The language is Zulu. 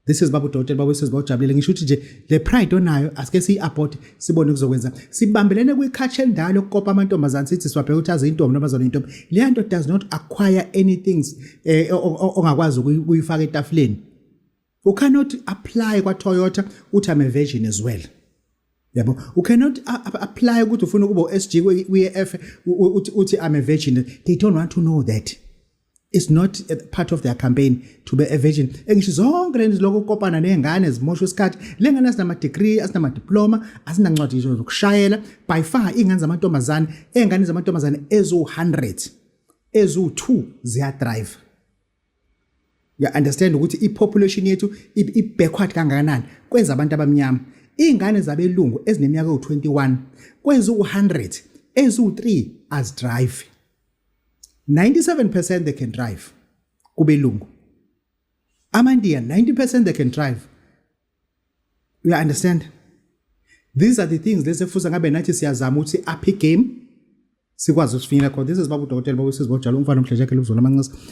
This is Babu Dokotela, Babu Sizwe, bawujabulile. Ngisho ukuthi nje le pride onayo, asike siyi-abort, sibone kuzokwenza. Sibambelene kwikhatsha endala yokukopa amantombazane, sithi siwabheka ukuthi azi intombi noma zona intombi. Leya nto does not acquire anything ongakwazi ukuyifaka etafuleni. You cannot apply kwa-Toyota uthi, "I'm a virgin as well," yabo. You cannot apply ukuthi ufuna ukuba u-SG kwi-EFF, uthi, "I'm a virgin." They don't want to know that. It's not a part of their campaign to be a virgin. Engisho zonke lento lokho kukopana nezingane zimosha isikhathi. Lengane asinama degree, asinama diploma, asinancwadi nje zokushayela. By far ingane zamantombazane, engane zamantombazane ezu 100, ezu 2 ziya drive. You understand ukuthi i-population yethu i-backward kangakanani kwenza abantu abamnyama. Ingane zabelungu ezineminyaka ewu21, kwezu 100, ezu 3 azi drive. 97% they can drive kubelungu. AmaNdiya, 90% they can drive. You understand? These are the things lesi futhi ngabe nathi siyazama ukuthi up game, sikwazi ukusifinyelela khona. This is Babu Dokotela, Babu Sizwe, Bojalo, umfana omhle nje uzona amancisa.